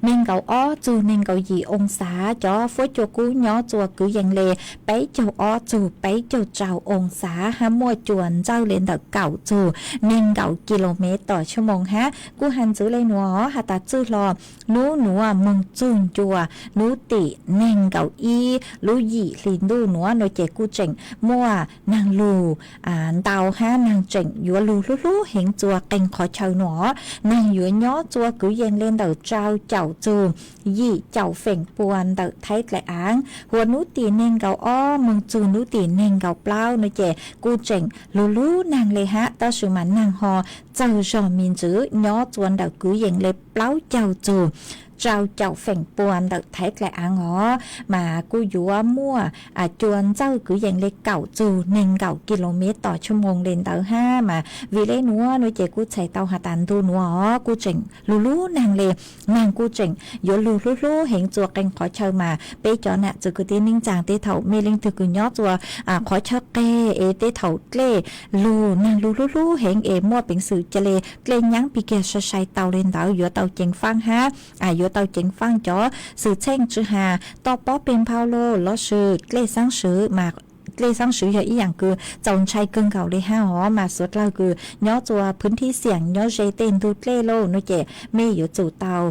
neeg nkaum ob txug neeg nkaum yim oo xav, cov fuab cuaj kub nyob txuas kwv yees le peb caug ob txug peb caug rau oo xav hab muaj cuaj ntsawj le ntawm kaum txug neeg nkaum kilomev tom tshua moos hab. Kuj has ntxiv le nuav has tas txwj hlo nub nuav moog txug ncua nub tim neeg nkaum ib lub yim hli ntuj nuav nua ces kuj tseem muaj naag lug ntau hab naag tseem yuav lug hlub hlub heev txuas qee qhov chaw nuav. Naag yuav nyob txuas kwv yees le ntawm rau caum txug yim caum feem pua ntawm Thaib dlaim aav, huv nub tim neeg nkaum ob moog txug nub tim neeg nkaum plaub nua ces kuj tseem lug lub naag le hab, tab sis mas naag ho txawg zog me ntsis nyob txuas ntawm kwv yees le plaub caug txug rau caum feem pua ntawm Thaib Dlaim Aav os, mas kuj yuav muaj cua ntxawj kwv yees li kaum txug neeg nkaum kis lus mev tom tshuaj moos li ntawd hab. Mas vim le nuav nuav ces kuj txhais tau has tas ntu nuav os kuj tseem lug lub neeg li, neeg kuj tseem yuav lug hlub hlub heev txua qee qhov chaw mas peb cov nam txwv kwv tij neej tsaa tej thaum mej leej twg kws nyob txua qhov chaw qeg es tej thaum dlej lug neeg lug hlub hlub heev es muaj peev xwm ca le dlej nyaab pig kiag sai sai tau li ntawd yuav tau ceev faaj hab, yuav tau ceev faaj cov xwm txheej tsi has toj pob peg nphau los lossis dlej xaab swv mas dlej xaab swv yog ib yaam kws txaus ntshai kawg nkaus li hab os. Mas suav dlawg kws nyob txua phwv thib xiam nyob ze tej ntug dlej lauj nuav ces mej yuav tsum tau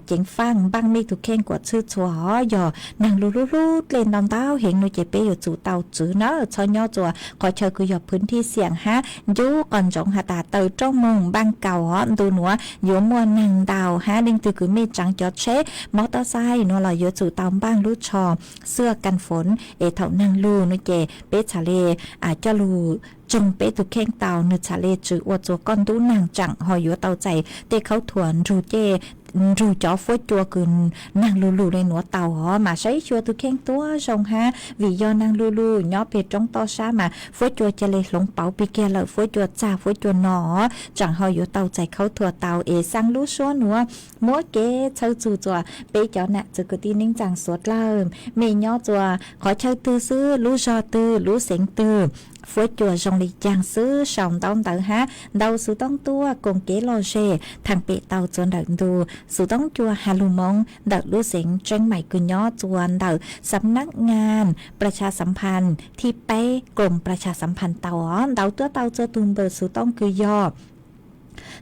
ceev faaj npaaj mej tug kheej kuas txhwb txhua os. Yog neeg lug hlub hlub dlej ntau ntau heev nuav ces peb yuav tsum tau tswv na, txhob nyob txua qhov chaw kws yog phwv thib xiam hab ncub qos ntsoov has tas taws rooj moog npaaj kaus os. Ntu nuav yuav muaj neeg ntau hab leej twg kws mej tsaav cov tsheb mob tob xaib nuav los yuav tsum tau npaaj lub tsho xwb kan foov es thaum neeg lug nuav ces peb txhad le coj lug tsoog peb tug kheej tau, nwg txhad le tsi ua txua koj ntub neeg tsaam ho yuav tau txais tej khaub thuas nrug cov fuab cua kws neeg lug lug le nuav tau os. Mas saib xyuas tug kheej tuab zoo hab vim yog neeg lug lug nyob peg roob toj sab mas fuab cua ca le hloov pauv pig kiag lawm, fuab cua txag fuab cua no os, tsaam ho yuav tau txais khaub thuas tau es xaa lub suab nuav muab kev txhawb txug txua peb cov nam txwv kwv tij neej tsaa suav dlawg, mej nyob txua qhov chaw twg xwb, lub zog twg, lub xeev twg, fuab cua zoo li caag xwb sau ntaub ntawv hab ntau xuv toob tuaj koom kev lom zem thaam pem tau txua ntawm ntu xuv toob cua has lug Moob ntawm lub xeev Tseeb Mais kws nyob txua ntawm Sab Nab Ngas Pras Tshas Sam Phas thib peb, Koom Pras Tshas Sam Phas tau os. Ntawv tuaj tau txua tug npawb xuv toob kws yog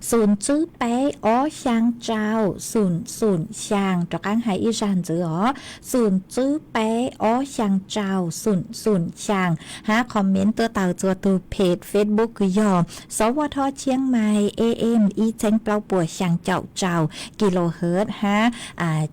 xum tswb peb ob xyaa tsau xum xum xyaa, rov qaab has ib zag ntxiv os, xum tswb peb ob xyaa tsau xum xum xyaa, hab comment tuaj tau txua tug page Facebook kws yog Xov Vaj Thoj Tshiab Mais A M ib txheeb plaub puas xyaa caum tsau kilohertz hab.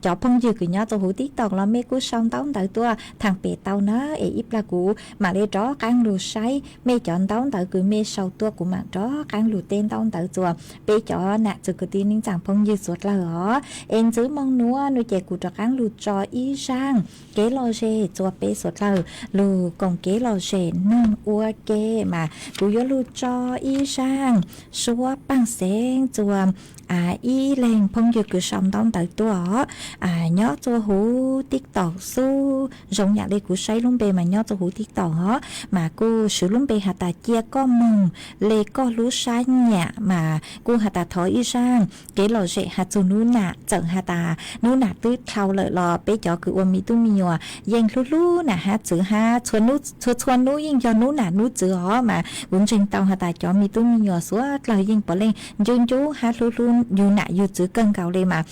Cov phooj ywg kws nyob txua huv TikTok los mej kuj sau ntaub ntawv tuaj thaam pem tau na, es ib plag kuv maam le rov qaab lug saib mej cov ntaub ntawv kws mej sau tuaj, kuv maam rov qaab lug teb ntaub ntawv txua peb cov nam txwv kwv tij neej tsaa phooj ywg suav dlawg os. Es ntxiv moo nuav nuav ces kuv rov qaab lug tso ib zag kev lom zem txua peb suav dlawg lug koom kev lom zem noog ua ke, mas kuv yuav lug tso ib zag suab paaj xeev txua ib leeg phooj ywg kws sau ntaub ntawv tuaj os. Nyob txua huv TikTok xwb, zoo yaam le kuv saib lub npe mas nyob txua huv TikTok os, mas kuj swv lub npe has tas cia koj moog le koj lub sab nyam, mas kuj has tas thov ib zag kev lom zem has txug nub nam, txawm has tas nub nam twb dhau lawm los peb cov kws ua me tub me nyuam yeej hlub hlub nam hab txwv hab, txhua txhua nub yeej yog nub nam nub txwv os. Mas kuv ntseeg tau has tas cov me tub me nyuam suav dlawg yeej puav leej ncu ncu hab hlub hlub yug nam yug txwv kawg nkaus le, mas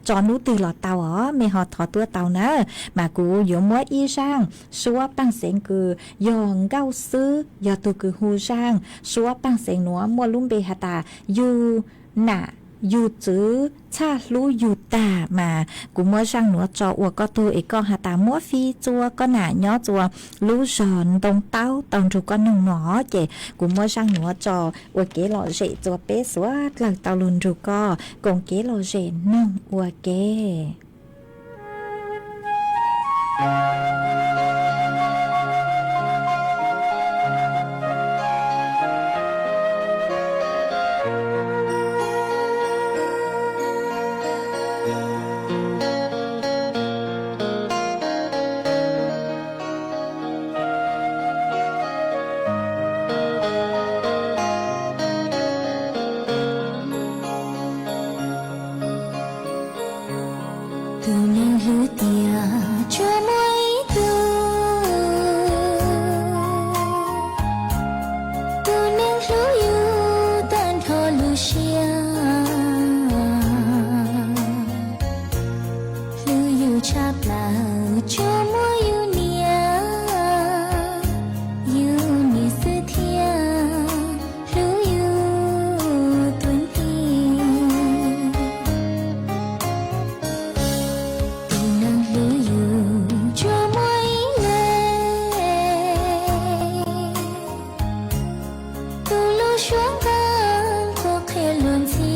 tso nub twg los tau os, mej ho thov tuaj tau na. Mas kuv yuav muab ib zag suab paaj xeev kws yog Nkauj Xwb yog tug kws hu zag suab paaj xeev nuav muaj lub npe has tas yug nam yug txwv txhaj hlub yug tag, mas kuv muab zag nuav tso ua koj tug es koj has tas muab fij txua koj nam nyob txua lub zog Ntoo Taub tau nrug koj noog no, ces kuv muab zag nuav tso ua kev lom zem txua peb suav dlawg tau lug nrug koj koom kev lom zem noog ua ke. Tus neeg hlub tiag tsuas muaj ib tug, tus neeg hlub yus tag nrho lub siab, hlub yus tshaj plaws tsuas muaj yus niam, yus niam xwb thiaj hlub yus tuab nti. Tus neeg hlub yus tsuas muaj ib leeg, tus lub suab nqaj qhuav qhia luag ntxhi.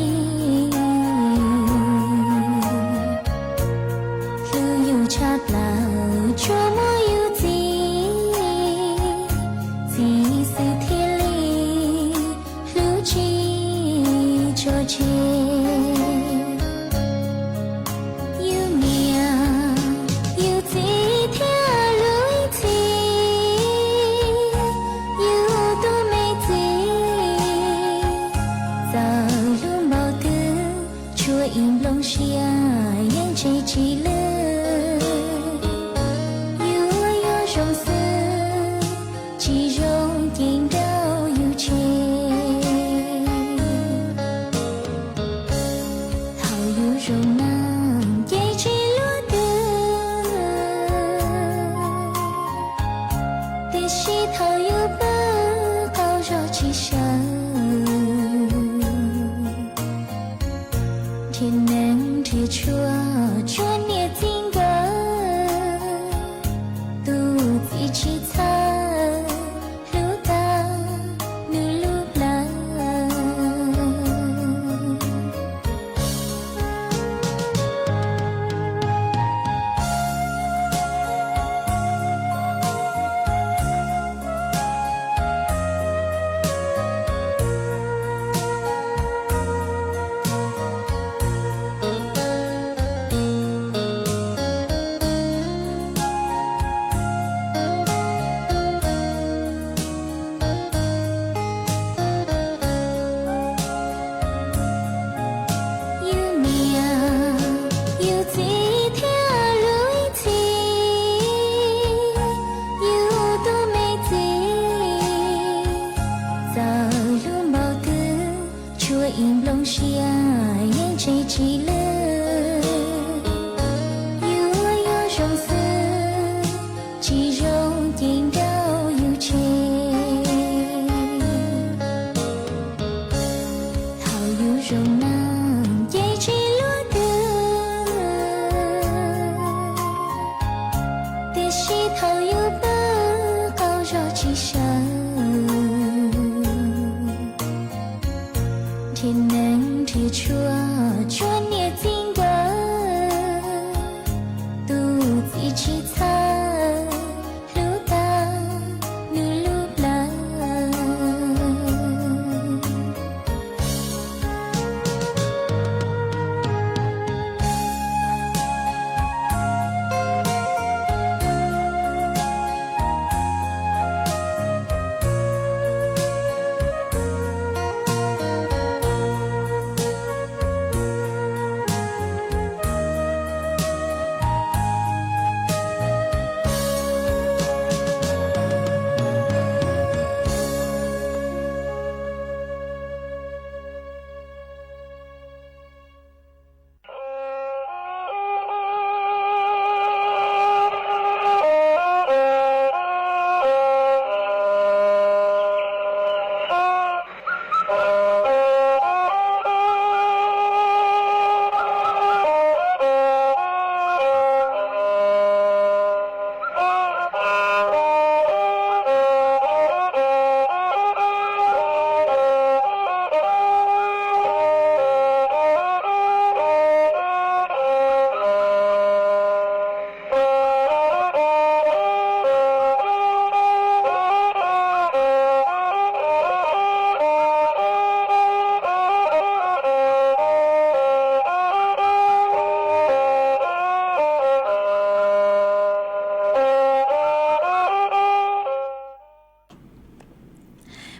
tsis lwj, yuav yuav zoo xwb, tsis zoo ces nrauj yus tseg. Thaum yus zoo neeg ces tsis luag twg, tiam sis thaum yus pw qaug zog tsis sawv, nrhiav neeg nrhiav tshuaj tshuab niam txiv nkawd, tus txiv tsis txhawj hlub tag nws lub plawv. Yus niam yus txiv thiab lub txhij, yus tus me txiv, txawm hlub npaum twg tshuav ib nplooj siab yeej tseg tsis lwj. Yuav yuav zoo xwb, tsis zoo ces nrauj yus tseg. Thaum yus zoo neeg ces tsis luag twg, tiam sis thaum yus pw qaug zog tsis sawv, nrhiav neeg nrhiav tshuaj tshuab niam txiv nkawd, tus txiv tsis txhawj hlub tag nws lub plawv.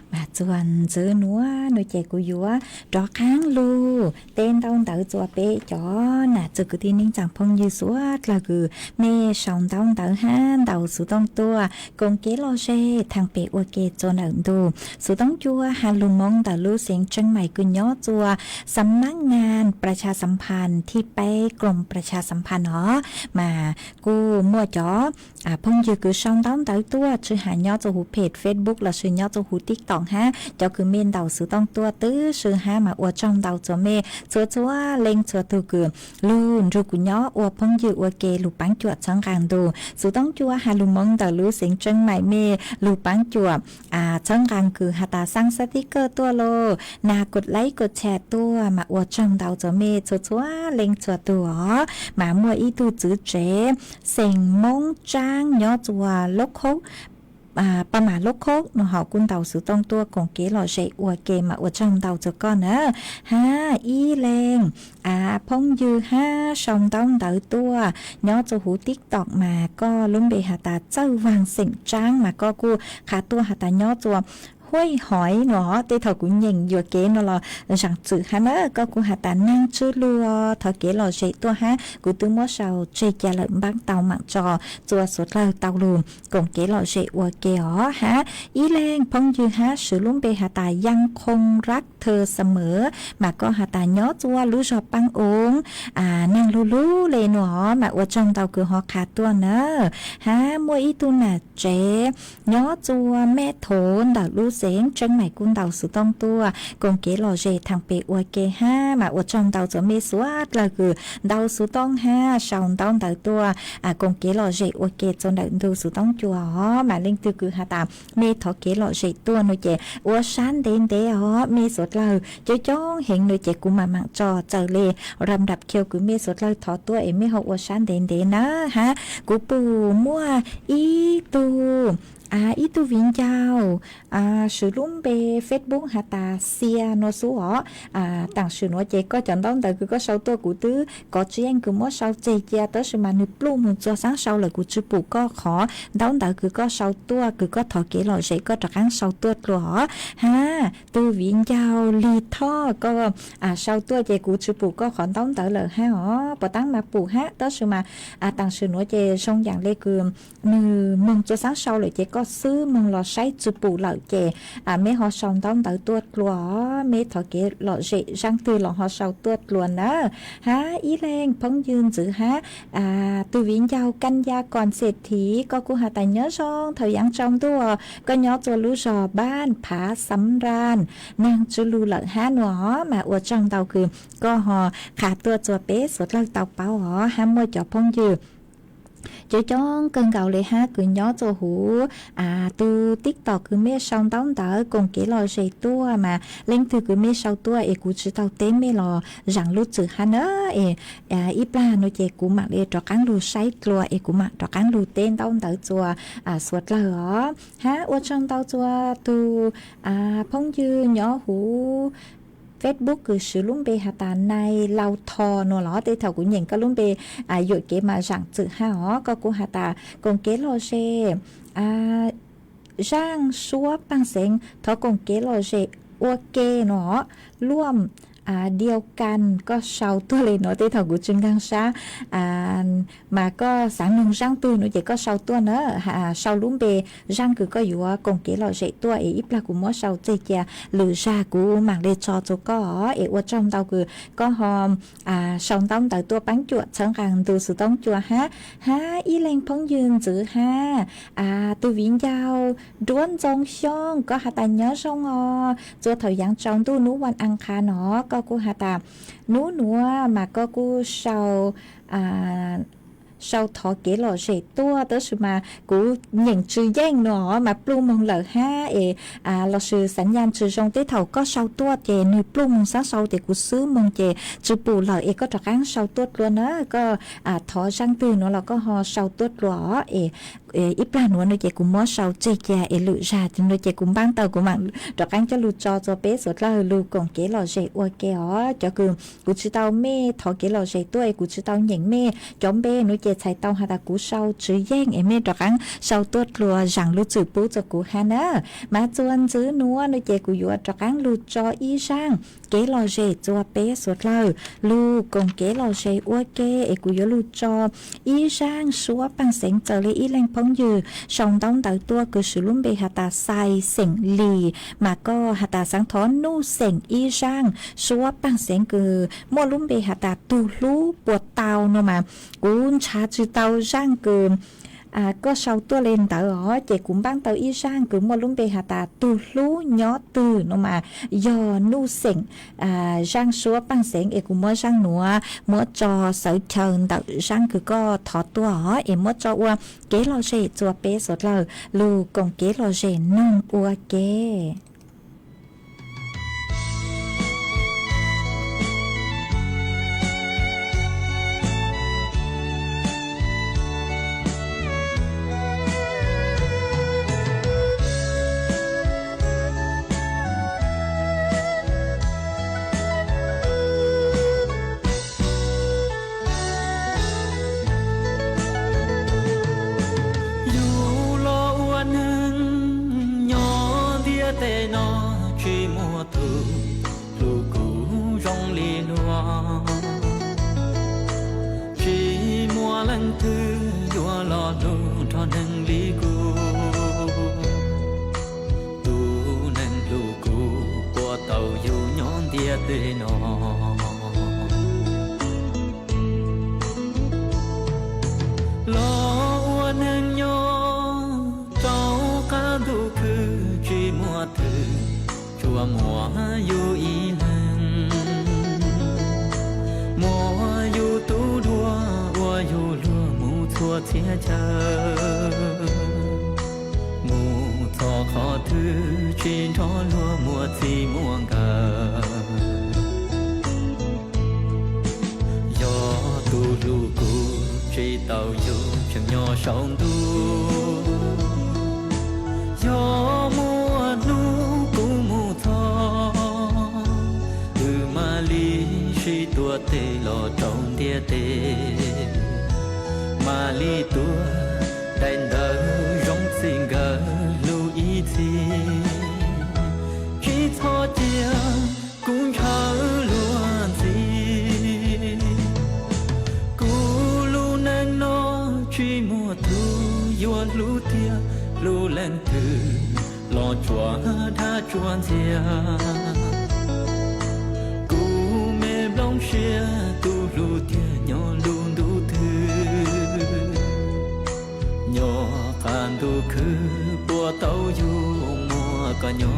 Mas txuas ntxiv nuav nuav ces kuv yuav rov qaab lug teb ntaub ntawv txuas peb cov nam txiv kwv tij neej tsaa phooj ywg suav dlawg kws mej sau ntaub ntawv hab ntaus xuv tooj tuaj koom kev lom zem thaam pem ua ke txuas ntawm ntug xuv tooj cua has lug Moob ntawm lub xeev Tseeb Mais kws nyob txuas Xam Mab Ngas Pras Tshas Xam Phas thib peb Koom Pras Tshas Xam Phas no. Mas kuj muaj cov phooj ywg kws sau ntaub ntawv tuaj tsi has nyob txuas huv phem Facebook lossis nyob txuas huv TikTok hab cov kws mej ntaus xuv tooj tuaj twb swb hab mas ua tsaug ntau txuas mej txhua txhua leej txhua tug kws lug nrug kuv nyob ua phooj ywg ua ke lug paab cuam txhawb nqaa ntug xuv tooj cua has lug Moob ntawm lub xeev Tseeb Mais mej lug paab cuam txhawb nqaa kws has tas xaa xab tib kawj tuaj los nag kos laib kos tsham tuaj mas ua tsaug ntau txuas mej txhua txhua leej txhua tug os. Mas muaj ib tug txwv tsev xeem Moob Tsaab nyob txuas Lub Khaub, Paj Mas Lub Khaub no ho kuj ntaus xuv tooj tuaj koom kev lom zem ua ke mas ua tsaug ntau txuas koj na. Hab ib leeg phooj ywg hab sau ntaub ntawv tuaj nyob txuas huv TikTok mas koj lub npe has tas Txawj Vaag xeem Tsaab mas koj kuj qha tuaj has tas nyob txuas Huaj hov no, tej thaum kuv nyeem yuam kev no los zaam txwm hab na, koj kuj has tas Neeg Tswb Lug, thov kev lom zem tuaj hab, kuv twb muab sau tseg ca lawm, npaab tau maam tso txua suav dlawg tau lug koom kev lom zem ua ke os hab. Ib leeg phooj ywg hab swv lub npe has tas Yaj Khooj Rak Thawj Xab Mawv, mas koj has tas nyob txua lub zog Paab Oob, neeg lug lug le no, mas ua tsaug ntau kws ho qha tuaj na. Hab muaj ib tug nam tsev nyob txua Mej Thov ntawm lub xeev Tseeb Maim kuj ntaus xuv tooj tuaj koom kev lom zem thaam pem ua ke hab, mas ua tsaug ntau txua mej suav dlawg kws ntaus xuv tooj hab sau ntaub ntawv tuaj koom kev lom zem ua ke txua ntawm ntu xuv tooj cua os. Mas leej twg kws has tas mej thov kev lom zem tuaj no ces ua sab ntev ntev os mej suav dlawg, coob coob heev no ces kuv maam maam tso txawm le ram nrap khiu kws mej suav dlawg thov tuaj es mej ho ua sab ntev ntev na hab. Kuv pum muaj ib tug, ib tug viv ncaus swv lub npe Facebook has tas Xia no xwb os. Taam sim nuav ces koj cov ntaub ntawv kws koj sau tuaj kuv twb kov tsis yeej kws muab sau tseg cia, tab sis mas nwg pluj moog txua xaab sau lawm, kuv tsis pum koj qhov ntaub ntawv kws koj sau tuaj kws koj thov kev lom zem, koj rov qaab sau tuaj dlua os. Hab tug viv ncaus Lig Thoj, koj sau tuaj ces kuv tsis pum koj qhov ntaub ntawv lawm hab os. Puas taab mas pum hab, tab sis mas taam sim nuav ces zoo yaam le kws nwg moog txua xaab sau lawm ces koj xwb moog los saib tsis pum lawm ces mej ho sau ntaub ntawv tuaj dlua os. Mej thov kev lom zem zaaj twg los ho sau tuaj dlua na. Hab ib leeg phooj ywg ntxiv hab, tug viv ncaus Kab Yaj Koom Xes Thiv, koj kuj has tas nyob zoo thaum yaav tsaus ntuj, koj nyob txua lub zog Npaaj Phav Xab Nraj, Neeg Tswb Lug lawm hab no, mas ua tsaug ntau kws koj ho qha tuaj txua peb suav dlawg tau paub os. Hab muaj cov phooj ywg coob coob kawg nkaus le hab kws nyob txua huv tug TikTok kws mej sau ntaub ntawv koom kev lom zem tuaj, mas leej twg kws mej sau tuaj es kuv tsis tau teb mej los zaam lub txwm hab na. Es ib plag no ces kuv maam le rov qaab lug saib dlua es kuv maam rov qaab lug teb ntaub ntawv txua suav dlawg os. Hab ua tsaug ntau txua tug phooj ywg nyob huv Facebook kws swv lub npe has tas Nai Lau Tho no los, tej thaum kuv nyeem koj lub npe yuam kev mas zaam txwm hab os. Koj kuj has tas koom kev lom zem, zaaj suab paaj xeev, thov koom kev lom zem ua ke no, luam diau kan, koj sau tuaj le no, tej thaum kuv tsis nkaag sab mas koj xaav noog zaaj twg no ces koj sau tuaj na, sau lub npe zaaj kws koj yuav koom kev lom zem tuaj es ib plag kuv muab sau tseg cia lwm zag kuv maam le tso txua koj os. Es ua tsaug ntau kws koj ho sau ntaub ntawv tuaj paab cuam txhawb nqaa ntu xuv tooj cua hab. Hab ib leeg phooj ywg ntxiv hab, tug viv ncaus Nruab Ntxoo Xyooj, koj has tas nyob zoo os, txua thaum yaav tsaus ntuj nub vas as qha no, koj kuj has tas nub nuav mas koj kuj sau sau thov kev lom zem tuaj, tab sis mas kuv nyeem tsis yeej no mas pluj moog lawm hab es lossis xav nyaj tsis zoo, tej thaum koj sau tuaj ces nwg pluj moog xaav sau ces kuv xwb moog ces tsis pum lawm es koj rov qaab sau tuaj dlua na. Koj thov zaaj twg nuav los koj ho sau tuaj dlua os. Es ib plag nuav no ces kuv muab sau tseg cia es lwm zag no ces kuv npaab tau kuv maam rov qaab coj lug tso txua peb suav dlawg lug koom kev lom zem ua ke os. Cov kws kuv tsis tau mej thov kev lom zem tuaj es kuv tsis tau nyeem mej cov npe nuav ces txhais tau has tas kuv sau tsis yeej es mej rov qaab sau tuaj dlua zaam lub txwm pub txua kuv hab na. Mas txua ntxiv nuav no ces kuv yuav rov qaab lug tso ib zaaj kev lom zem txua peb suav dlawg lug koom kev lom zem ua ke es kuv yuav lug tso ib zaaj suab paaj xeev txawm le ib leeg phooj ywg sau ntaub ntawv tuaj kws swv lub npe has tas Xais Xeem Lis, mas koj has tas xaav thov nuj xeem ib zaaj suab paaj xeev kws muaj lub npe has tas Tug Hlub Puas Tau no mas kuv nrhav tsis tau zaaj kws koj sau tuaj le ntawd os, ces kuv npaab tau ib zaaj kws muaj lub npe has tas Tug Hlub Nyob Twg no mas yog nuj xeem zaaj suab paaj xeev es kuv muab zaaj nuav muab tso xawv chaw ntawm zaaj kws koj thov tuaj os, es muab tso ua kev lom zem txua peb suav dlawg lug koom kev lom zem noog ua ke. Yug los ua neeg nyob ntiaj teb Muaj tug hlub kuv zoo li luag, tsis muaj leej twg yuav los hlub nrog neeg li kuv. Tus neeg hlub kuv puas tau yug nyob ntiaj teb no. Los ua neeg nyob rau qab ntuj khwb, tsis muaj twg tsuas muaj yus ib leeg. Muaj yus tub duaj ua yus luag mus txhua txhia chaw, mus txog qhov twg tsis nrog luag muaj txij muaj nkawm. Yog tus hlub kuv tsis tau yug tseem nyob saum ntuj, yog muaj hnub kuv mus txog, wb mam li sib tuav tes los rau ntiaj teb, mam li tuav daim ntawv zoo txij nkawm lub ib txhis. Tsis txhob cia kuv ntshaw luag ntxiv, kuv lub neej no tsis muaj tug yuav hlub tiag, hlub leej twg los tsuas dab tsuas ntxiag. Kuv me nplooj siab tus hlub tiag nyob lub ntuj twg, nyob qab ntuj khwb puas tau yug muaj koj nyob.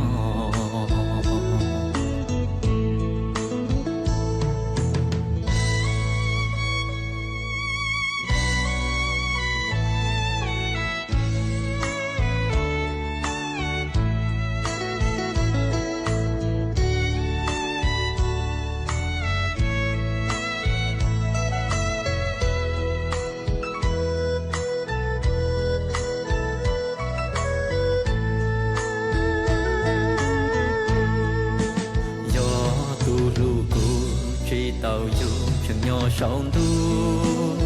Yog tus hlub kuv tsis tau yug tseem nyob saum ntuj,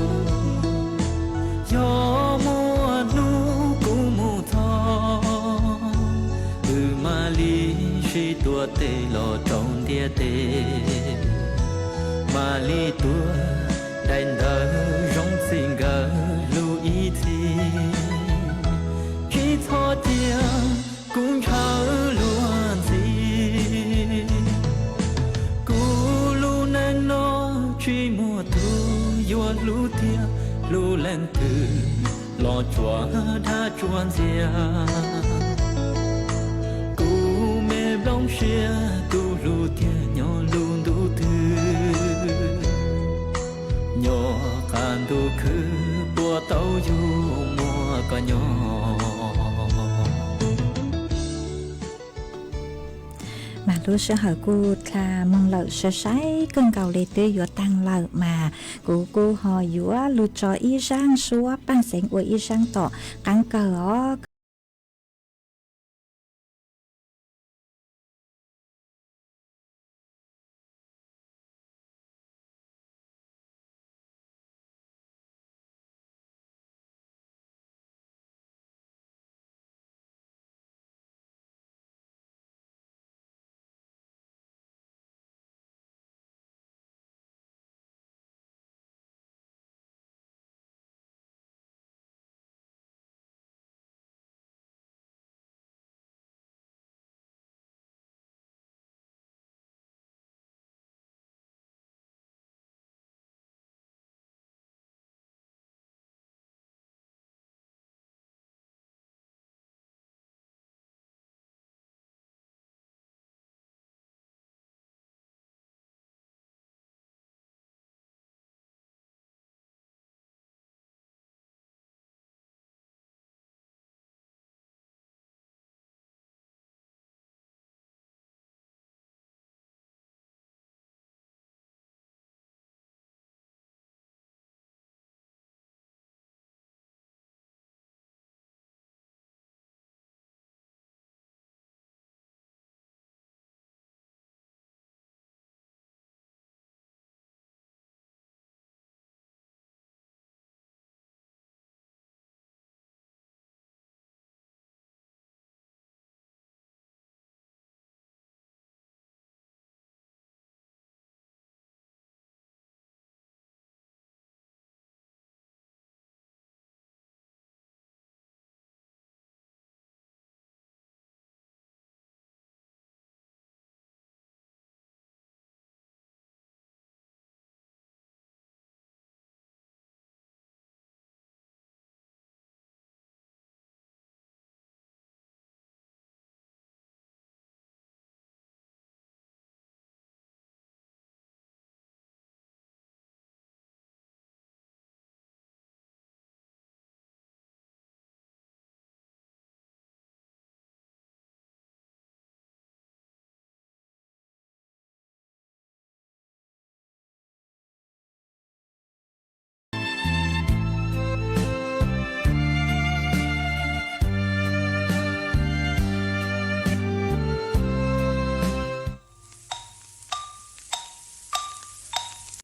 yog muaj hnub kuv mus txog, wb mam li sib tuav tes los rau ntiaj teb, mam li tuav daim ntawv zoo txij nkawm lub ib txhis. Tsis txhob cia kuv ntshaw luag ntxiv, kuv lub neej no tsis muaj tug yuav hlub tiag, hlub leej twg los tsuas dab tsuas ntxiag. Kuv me nplooj siab tus hlub tiag nyob lub ntuj twg, nyob qab ntuj khwb puas tau yug muaj koj nyob. Mas lub sij hawm kuj dha mus lawm sai sai kawg nkaus li, twb yuav tag lawm mas kuv kuj ho yuav lug tso ib zaaj suab Paaj Xeev ua ib zaaj tom qaab kawg os.